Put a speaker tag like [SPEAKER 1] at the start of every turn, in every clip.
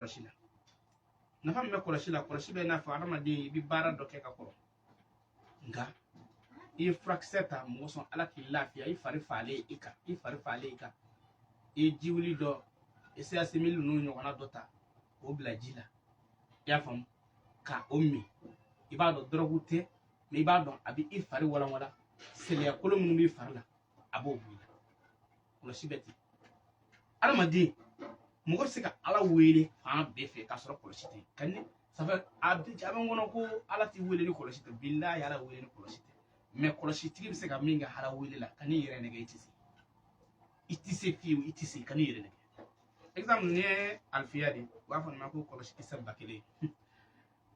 [SPEAKER 1] Kɔlɔsi la, nafa min bɛ kɔlɔsi la, kɔlɔsi bɛ i n'a fɔ adamaden i bɛ baara dɔ kɛ ka kɔrɔ, nka i ye furakisɛ ta mɔgɔ sɔn Ala k'i lafiya, i fari falen i kan, i fari falen i kan, i ye jiwuli dɔ eseyasimili ninnu ɲɔgɔnna dɔ ta k'o bila ji la, i y'a faamu, ka o min, i b'a dɔn dɔrɔgu tɛ, mɛ i b'a dɔn a bɛ i fari walanwalan, sɛlɛya kolo minnu b'i fari la a b'o bɔ i la. Kɔlɔsi bɛ ten. Adamaden mɔgɔ bɛ se ka Ala wele fan bɛɛ fɛ k'a sɔrɔ kɔlɔsi tɛ ka ni ça fait a bɛ n kɔnɔ ko Ala t'i wele ni kɔlɔsi tɛ. Bilahi, Ala wele ni kɔlɔsi tɛ, mɛ kɔlɔsitigi bɛ se ka min kɛ Ala wele la, ka n'i yɛrɛ nɛgɛ, i tɛ se, i tɛ se fiyewu, i tɛ se ka n'i yɛrɛ nɛgɛ. Exemple, nin ye alifiya de ye, u b'a fɔ nin ma ko kɔlɔsi kisɛ 1000,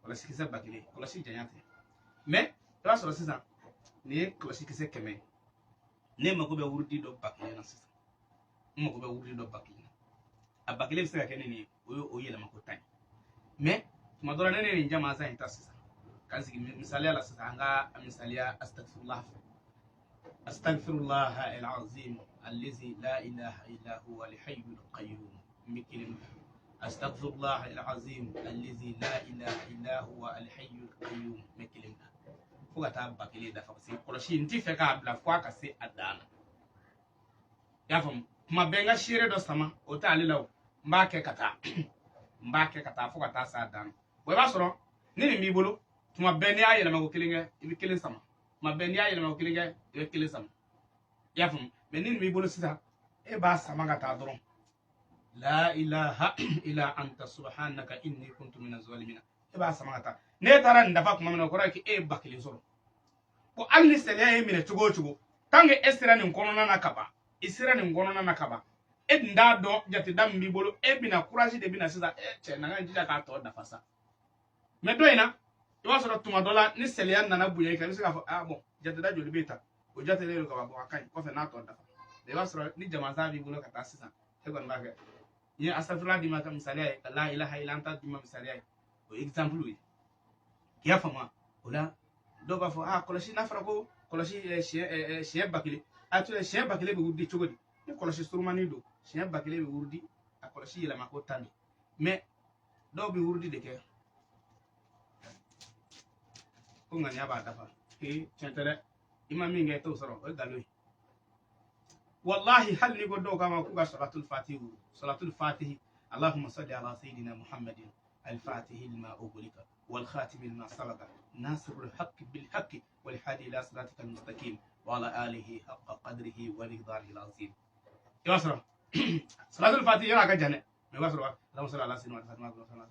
[SPEAKER 1] kɔlɔsi kisɛ 1000, kɔlɔsi janya tɛ, mɛ i b'a sɔrɔ sisan nin ye kɔlɔsi kisɛ 100 ye. Ne mako bɛ wurudi dɔ 1000 na sisan, n mako bɛ wurudi dɔ 1000 na, a 1000 bɛ se ka kɛ ni nin ye, o ye o yɛlɛmako tan ye. Mɛ tuma dɔ la ne nin jamasan in ta sisan ka n sigi misaliya la sisan, an ka misaliya astagfirullah fɛ, astagfirullah alazim allazi la ilaha illa huwa alhayyul qayyum, n bɛ kelen bila, astagfirullah alazim allazi la ilaha illa huwa alhayyul qayyum, n bɛ kelen bila fo ka taa 1000 dafa, parce que kɔlɔsi n ti fɛ k'a bila fo a ka se a dan na, i y'a faamu. Tuma bɛɛ n ka seere dɔ sama o t'ale la o, n b'a kɛ ka taa, n b'a kɛ ka taa fo ka taa s'a dan na. Bon, i b'a sɔrɔ ni nin b'i bolo, tuma bɛɛ n'i y'a yɛlɛma ko kelen kɛ, i bɛ kelen sama, tuma bɛɛ n'i y'a yɛlɛma ko kelen kɛ, i bɛ kelen sama, i y'a faamu. Mɛ ni nin b'i bolo sisan, e b'a sama ka taa dɔrɔn, la ilaha illa anta subhanaka inni kuntu minaz zalimina, e b'a sama ka taa. N'e taara nin dafa tuma min na, o kɔrɔ ye k'e ye 1000 sɔrɔ. Bon, hali ni sɛnɛya y'i minɛ cogo o cogo, tant que e sera nin kɔnɔna na ka ban, i sera nin kɔnɔna na ka ban, e dun t'a dɔn jateda min b'i bolo, e bɛna courage de bɛna sisan, e cɛ na ka jija k'a tɔ dafa sa. Mɛ dɔ in na, i b'a sɔrɔ tuma dɔ la ni sɛlɛya nana bonya i kan, i bɛ se k'a fɔ ah bon, jateda joli bɛ ta, o jatelen don ka ban, bon a ka ɲi kɔfɛ n'a tɔ dafa. I b'a sɔrɔ ni jamasan b'i bolo ka taa sisan, e kɔni b'a kɛ n ye asafurula d'i ma ka misaliya ye, ka la ilaha illa anta d'i ma misaliya ye, o ye exemple ye, i y'a faamu. O la dɔw b'a fɔ ah kɔlɔsi, n'a fɔra ko kɔlɔsi siɲɛ 1000, a to siɲɛ 1000 bɛ wurudi cogo di? Ni kɔlɔsi surumani don, siɲɛ 1000 bɛ wurudi, a kɔlɔsi yɛlɛma ko 10 de. Mɛ dɔw bɛ wurudi de kɛ ko ŋaniya b'a dafa. Ee, tiɲɛ tɛ dɛ, i ma min kɛ i t'o sɔrɔ, o ye nkalon ye. Wallahi, hali n'i ko dɔw k'a ma k'u ka salatul fatihi wuru, salatul fatihi, allahumma salli ala sayyidina muhammadin الفاتح لما أغلق والخاتم لما سبق ناصر الحق بالحق والهادي إلى صراطك المستقيم وعلى آله حق قدره ومقداره العظيم. يا سلام، صلاة الفاتحة يا راجل جنة. يا سلام، اللهم صل على سيدنا محمد وعلى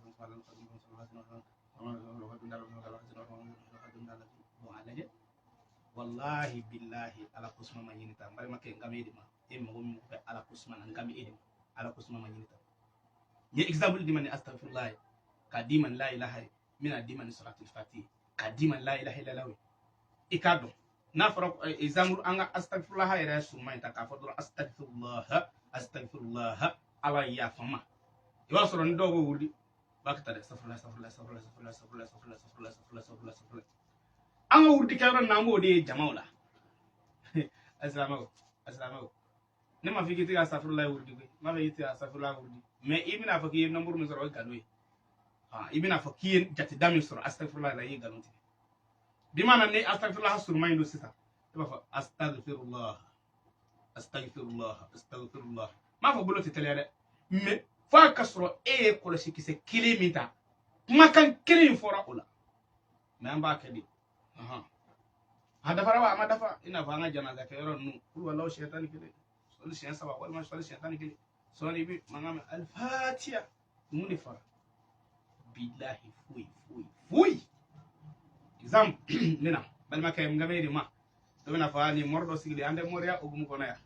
[SPEAKER 1] wallahi billahi ala kusuma ma ɲini ta, n balimakɛ, n kan bɛ e de ma, e mɔgɔ min bɛ ala kusuma na, n kan bɛ e de ma, ala kusuma ma ɲini ta. N ye exemple d'i ma ni astagfirullah ye, k'a d'i ma ni la ilaha ye, n bɛna d'i ma ni salatul fatihi, k'a d'i ma ni la ilaha illallah ye. I k'a dɔn n'a fɔra exemple, an ka astagfirullah yɛrɛ surunman in ta k'a fɔ dɔrɔn astagfirullah astagfirullah, ala yafa ma. I b'a sɔrɔ ni dɔw bɛ wuli, u b'a kɛ tan dɛ, astagfirullah astagfirullah astagfirullah astagfirullah astagfirullah astagfirullah astagfirullah astagfirullah astagfirullah. An ka wurudi kɛyɔrɔ ninnu, an b'o de ye jamaw la. Asilamɛw, asilamɛw, ne ma fɔ k'i tɛ ka astagfirullah wurudi koyi, n m'a fɔ k'i tɛ ka astagfirullah wurudi, mɛ i bɛna fɔ k'i ye nombre min sɔrɔ, o ye nkalon ye. I bɛna fɔ k'i ye jateda min sɔrɔ astagfirullah la, i ye nkalon tigɛ. Bi mana ni astagfirullah surunman in don sisan, i b'a fɔ astagfirullah astagfirullah astagfirullah. N m'a fɔ bolo tɛ teliya dɛ, mɛ f'a ka sɔrɔ e ye kɔlɔsi kisɛ kelen min ta, kumakan kelen in fɔra o la. Mɛ an b'a kɛ de, a dafara wa a ma dafa, i n'a fɔ an ka janaza kɛyɔrɔ ninnu, kulu walaw siɲɛ 11, sɔli siɲɛ 3 walima sɔli siɲɛ 11, sɔɔni i bɛ mankan mɛn alifatiya, mun de fɔra? Bilahi, foyi foyi foyi. Exemple, ne na balimakɛ, n kan bɛ de ma, dɔ bɛna fɔ a nin mɔri dɔ sigilen, an tɛ mɔriya hukumu kɔnɔ yan,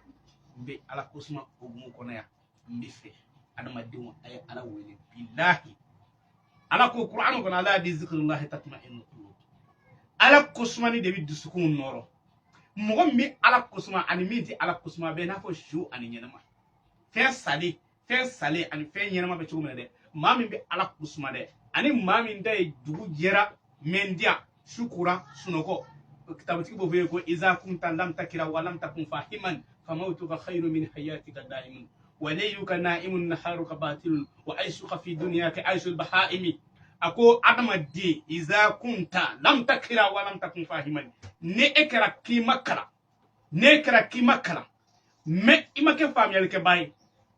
[SPEAKER 1] n bɛ ala kosuma hukumu kɔnɔ yan. N bɛ fɛ adamadenw a ye ala wele. Bilahi, ala ko kuranɛ kɔnɔ, ala bi zikirilahi tatma'innu qulub, ala kosumani de bɛ dusukun nɔrɔ. Mɔgɔ min bɛ ala kosuma ani min tɛ ala kosuma, bɛ i n'a fɔ su ani ɲɛnama, fɛn salen, fɛn salen ani fɛn ɲɛnama bɛ cogo min na dɛ. Maa min bɛ ala kosuma dɛ, ani maa min ta ye dugu jɛra mɛndiya, su kora sunɔgɔ, kitabutigi b'o fɔ ye ko iza kunta lam takira wa lam takun fahiman famawtuka khayru min hayatika daimun. Wa layluka na'imun naharuka batilun wa aishuka fi dunyaka aishul bahaimi. A ko adamaden, iza kunta lam takira wa lam takun fahiman, ni e kɛra k'i ma kalan, ne kɛra k'i ma kalan, mais i ma kɛ faamuyalikɛbaa ye,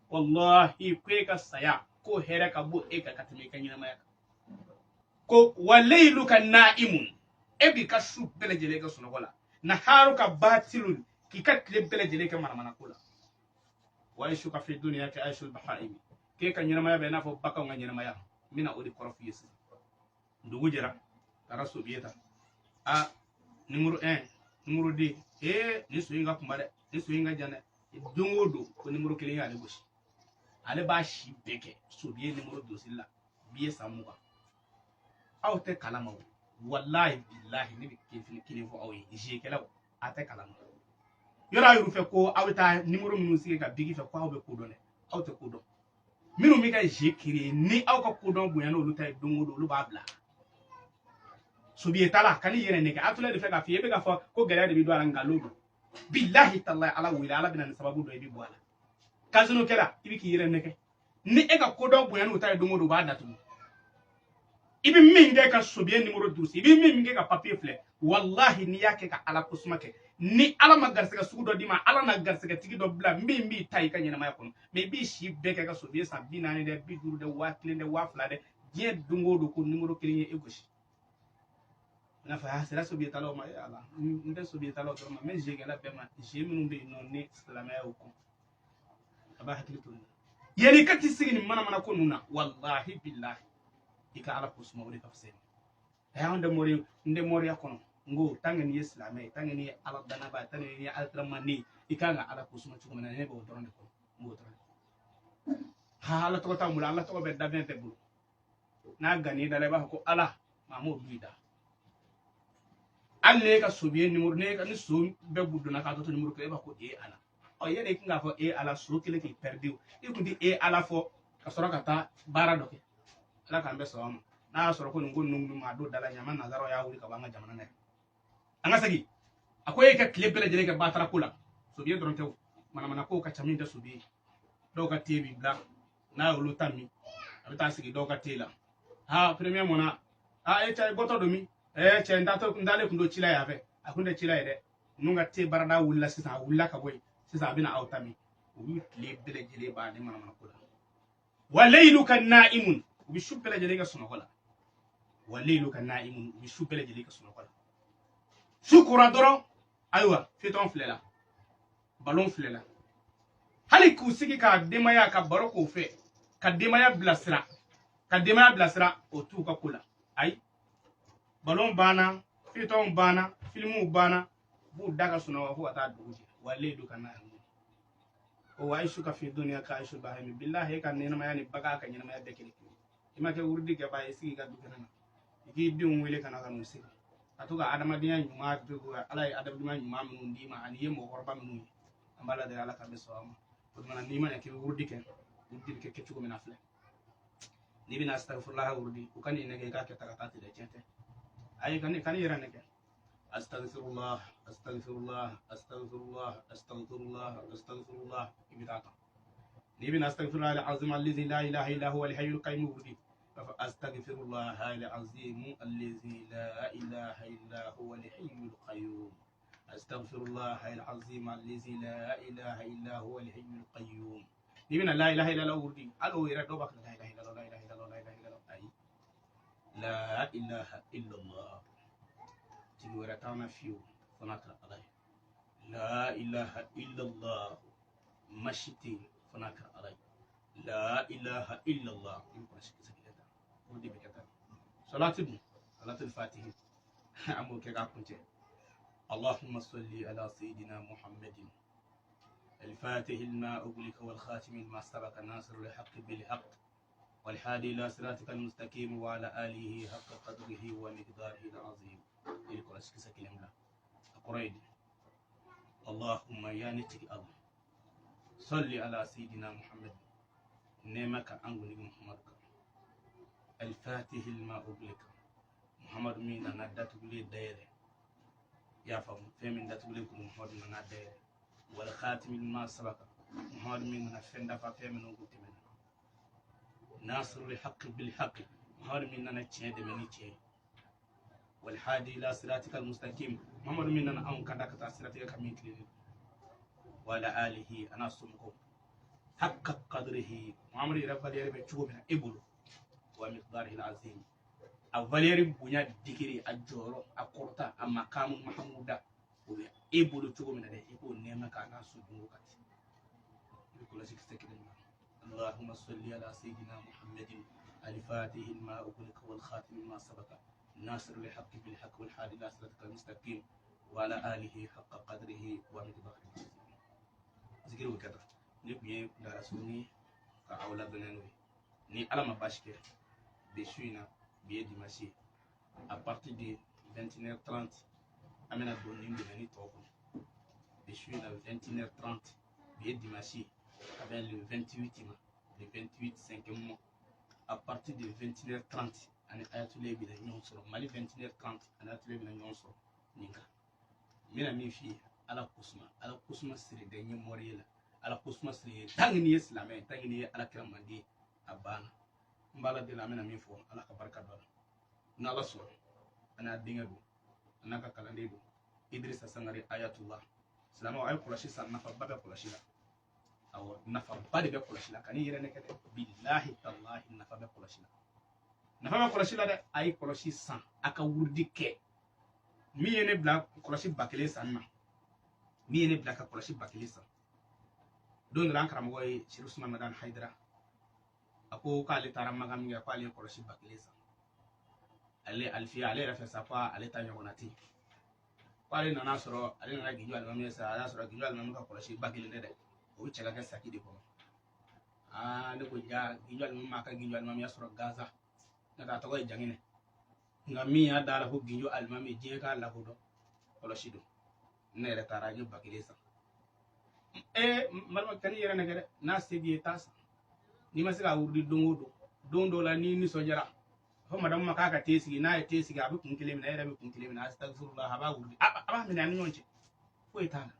[SPEAKER 1] wallahi ko e ka saya ko hɛrɛ ka bɔ e kan ka tɛmɛ i ka ɲɛnamaya kan. Ko wa layluka na'imun, e b'i ka su bɛɛ lajɛlen kɛ sunɔgɔ la, naharuka batilun, k'i ka tile bɛɛ lajɛlen kɛ manamanako la, wa aishuka fi dunyaka aishul bahaimi, k'e ka ɲɛnamaya bɛ i n'a fɔ baganw ka ɲɛnamaya. N bɛna o de kɔrɔ f'i ye sisan. Dugu jɛra, taara sobiye ta, a numéro 1, numéro 2, ee nin so in ka kunba dɛ, nin so in ka jan dɛ. Don o don ko numéro kelen y'ale gosi, ale b'a si bɛɛ kɛ sobiye numéro dosili la, biye san 20. Aw tɛ kalama o, walahi bilahi, ne bɛ kelen fɔ aw ye, ziyekɛlaw, a tɛ kalama. Yɔrɔ a y'u fɛ ko aw bɛ taa numéro minnu sigi ka bigi fɛ ko aw bɛ ko dɔn dɛ, aw tɛ ko dɔn. Minnu bɛ ka zie kiri ni aw ka kodɔn bonya n'olu ta ye, don o don olu b'a bila sobiye ta la. Kan'i yɛrɛ nɛgɛ, a tula de fɛ k'a f'i ye, e bɛ k'a fɔ ko gɛlɛya de bɛ don a la, nkalon don. Bilahi talahi, ala wele, ala bɛna nin sababu dɔ i bɛ bɔ a la. Casino kɛla, i bɛ k'i yɛrɛ nɛgɛ. Ni e ka kodɔn bonya n'u ta ye, don o don u b'a datugu. I bɛ min kɛ ka sobiye numéro 12, i bɛ min kɛ ka papier filɛ, walahi n'i y'a kɛ ka ala kosuma kɛ, ni ala ma garisɛgɛ sugu dɔ d'i ma, ala na garisɛgɛ tigi dɔ bila min b'i ta i ka ɲɛnamaya kɔnɔ. Mais i b'i si bɛɛ kɛ ka sobiye san 40 dɛ, 50 dɛ, 1000 dɛ, 2000 dɛ, diɲɛ don o don ko numéro kelen ye e gosi. I n'a fɔ a sera sobiye talaw ma, e ala, n tɛ sobiye talaw dɔrɔn ma, n bɛ zekɛla bɛɛ ma, ze minnu bɛ yen nɔ ni silamɛya y'o kɔn, a b'a hakili to nin na. Yanni i ka t'i sigi nin manamana ko ninnu na, walahi bilahi, i ka ala ko suma, o de ka fisa i ma. Ɛ, anw tɛ mori, n tɛ moriya kɔnɔ. N ko tant que n'i ye silamɛ ye, tant que n'i ye ala danaba ye, tant que n'i ye alitiramani ye, i kan ka ala ko suma cogo min na, ne b'o dɔrɔn de kɔnɔ, n b'o dɔrɔn de kɔnɔ. Ha, ala tɔgɔ t'anw bolo, ala tɔgɔ bɛ danfɛn bɛɛ bolo. N'a gann'i da la, i b'a fɔ ko ala, maa m'o du i da. Hali n'e ka sobiye numéro, n'e ka ni so bɛɛ b'u donna k'a tɔ to numéro kelen, e b'a fɔ ko e ala. Ɔ, yanni i kun k'a fɔ e ala, so kelen k'i pɛridi, i kun tɛ e ala fɔ ka sɔrɔ ka taa baara dɔ kɛ. Ala k'an bɛɛ sɔn a ma. N'a y'a sɔrɔ ko nin ko ninnu maa don da la, ɲama nanzaraw y'a wuli ka bɔ an ka jamana na yan. An ka segin. A ko e ka tile bɛɛ lajɛlen kɛ batara ko la, sobiye dɔrɔn tɛ o, manamana kow ka ca min tɛ sobiye. Dɔw ka te b'i bila, n'a y'olu ta min, a bɛ taa sigi dɔw ka te la. Ha, premier mɔna, ha, e cɛ bɔtɔ don min, ɛ cɛ, n taatɔ, n taalen kun don ci la yan fɛ, a kun tɛ ci la ye dɛ. Ninnu ka te baarada wulila sisan, a wulila ka bɔ yen sisan, a bɛna aw ta min. U b'u tile bɛɛ lajɛlen ban ni manamana ko la. Wa layluka na'imun, u bɛ su bɛɛ lajɛlen kɛ sunɔgɔ la. Wa layluka na'imun, u bɛ su bɛɛ lajɛlen kɛ sunɔgɔ la. Su kora dɔrɔn, ayiwa, fetɔn filɛ la, balon filɛ la. Hali k'u sigi ka denbaya ka baro k'o fɛ, ka denbaya bilasira, ka denbaya bilasira, o t'u ka ko la. Ayi, balon banna, fetɔnw banna, filimuw banna, u b'u da ka sunɔgɔ fo ka taa dugu jɛ. Wa layluka na'imun, o wa aishuka fi dunya ka aishul bahimi. Billahi, e ka ɲɛnamaya ni bagan ka ɲɛnamaya bɛɛ kelen kelen. I ma kɛ wurudi kɛbaa ye, sigi ka du kɛnɛ na, i k'i denw wele ka na ka n'u sigi, ka to ka adamadenya ɲuman to. Ala ye adamadenya ɲuman minnu d'i ma, ani i ye mɔgɔkɔrɔba minnu ye, an b'a ladeli ala ka bɛ sɔn a ma. O tuma na, n'i ma ɲɛ k'i bɛ wurudi kɛ, wurudi bɛ kɛ cogo min na filɛ. N'i bɛna astagfirullah wurudi, u ka n'i nɛgɛ i k'a kɛ ta ka taa ten dɛ, tiɲɛ tɛ. Ayi, kan'i yɛrɛ nɛgɛ. Astagfirullah, astagfirullah, astagfirullah, astagfirullah, astagfirullah, i bɛ taa tan. N'i bɛna astagfirullah al-azim allazi la ilaha illa huwa al-hayyul qayyum wurudi, b'a fɔ astagfirullah al-azim allazi la ilaha illa huwa al-hayyul qayyum, astagfirullah al-azim allazi la ilaha illa huwa al-hayyul qayyum. N'i bɛna la ilaha illallah wurudi, hali o yɛrɛ dɔw b'a fɔ la ilaha illallah, la ilaha illallah, la ilaha illallah. Ayi, la ilaha illallah, tigi wɛrɛ t'an na fiyewu fo n'a kɛra ala ye. La ilaha illallah, masi tɛ yen fo n'a kɛra ala ye. La ilaha illallah, i bɛ kɔlɔsi kisɛ kelen ta, o de bɛ kɛ tan. Salati dun, salatul fatihi, an b'o kɛ k'a kuncɛ. Allahumma salli ala sayyidina Muhammadin الفاتح لما أغلق والخاتم لما سبق ناصر الحق بالحق والهادي إلى صراطك المستقيم وعلى آله حق قدره ومقداره العظيم. اللهم يا نتي الله صل على سيدنا محمد نعمك أنغني محمد الفاتح لما أغلق محمد من أنا داتولي دايره يا فهم فمن داتولي محمد من أنا دايره والخاتم لما سبق Muhammadu min nana fɛn dafa fɛn minnu kun tɛmɛna. Nasirul haqqi bil haqqi, Muhammadu min nana tiɲɛ dɛmɛ ni tiɲɛ ye. Wal hadi ila siratikal mustaqim, Muhammadu min nana anw kanda ka taa siratigɛ kan min tilennen. Wa ala alihi, a n'a somɔgɔw, haqqa qadrihi, Muhammadu yɛrɛ valeur bɛ cogo min na e bolo, wa miqdarihi azim, a valeur bonya degré, a jɔyɔrɔ, a kɔrɔta, a makamu mahamuda, o bɛ e bolo cogo min na dɛ, i k'o nɛɛma k'a n'a so dungo ka ten. I bɛ kɔlɔsi kisɛ kelen ma. اللهم صل على سيدنا محمد الفاتح لما أغلق والخاتم لما سبق الناصر للحق بالحق والهادي إلى صراطك المستقيم وعلى آله حق قدره ومقداره العظيم. Zikiri bɛ kɛ tan. Ne tun ye dara surunni ka aw ladɔnniya n'o ye. Ni Ala ma baasi kɛ, bi su in na, bi ye dimanche ye, à partir de 21h30 an bɛna don nin domaine tɔw kɔnɔ. Bi su in na, 21h30, bi ye dimanche ye, ka bɛn le 28 ma, le 28 cinquième mois, à partir de 21h30 ani Ayatollah bɛna ɲɔgɔn sɔrɔ. Mali 21h30 ani Ayatollah bɛna ɲɔgɔn sɔrɔ nin kan. N bɛna min f'i ye, Ala kosuma, Ala kosuma siri dɛ n ye mɔri la, Ala kosuma siri ye. Tant que n'i ye silamɛ ye, tant que n'i ye Ala kira mandi ye, a banna. N b'Ala deli, an bɛna min fɔ, Ala ka barika don a la. N'Ala sɔnna, a n'a denkɛ don, a n'a ka kalanden don, Idrissa Sangare Ayatollah. Silamɛw, a ye kɔlɔsi san, nafaba bɛ kɔlɔsi la. Awɔ, nafaba de bɛ kɔlɔsi la. Kan'i yɛrɛ nɛgɛ dɛ, bilahi talahi, nafa bɛ kɔlɔsi la, nafa bɛ kɔlɔsi la dɛ. A ye kɔlɔsi san, a ka wurudi kɛ. Min ye ne bila kɔlɔsi 1000 san na, min ye ne bila ka kɔlɔsi 1000 san, don dɔ la, an karamɔgɔ ye Sherif Usman Madani Hayidara, a ko k'ale taara Makan min kɛ, k'ale ye kɔlɔsi 1000 san. Ale alifiya, ale yɛrɛ fɛ sa, ko ale ta ɲɔgɔnna tɛ yen. Ko ale nana sɔrɔ, ale nana Ginjo alimami ye sa, a y'a sɔrɔ Ginjo alimami ka kɔlɔsi 1000 tɛ dɛ, o bɛ cɛ ka kɛ saki de kɔnɔ. Aa, ne ko ja, Ginjo alimami m'a ka Ginjo alimami y'a sɔrɔ gansan, n'o tɛ a tɔgɔ ye Janginɛ. Nka min y'a da la ko Ginjo alimami, diɲɛ k'a lakodɔn, kɔlɔsi don. Ne yɛrɛ taara, n ye 1000 san. Ee, n balima, kan'i yɛrɛ nɛgɛ dɛ. N'a se b'i ye, taa san. N'i ma se k'a wurudi don o don, don dɔw la, n'i nisɔndiyara, a fɔ madamu ma k'a ka te sigi. N'a ye te sigi, a bɛ kun kelen minɛ, e yɛrɛ bɛ kun kelen minɛ, astagfirullah, a b'a wurudi, a b'a minɛ a ni ɲɔgɔn cɛ, foyi t'a la.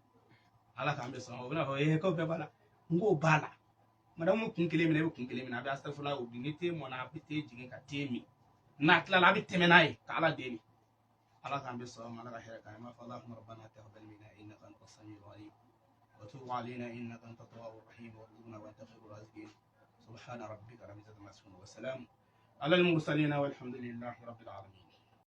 [SPEAKER 1] Ala k'an bɛ sɔn. O bɛna fɔ ee, k'o bɛɛ b'a la. N k'o b'a la. Madamu bɛ kun kelen minɛ, e bɛ kun kelen minɛ, a bɛ astagfirullah wurudi. Ni te mɔna, a bɛ te jigin ka te min. N'a tilala, a bɛ tɛmɛ n'a ye ka Ala deli. Ala k'an bɛ sɔn, Ala ka hɛrɛ k'an ye. N b'a fɔ allahumma rabbana taqabbal minna innaka anta samiul alim wa tub alayna innaka anta tawwabur rahim warzuqna wa anta khairur raziqin. Subhana rabbika rabbil izzati amma yasifun wa salam ala al mursalin walhamdulillahi rabbil alamin.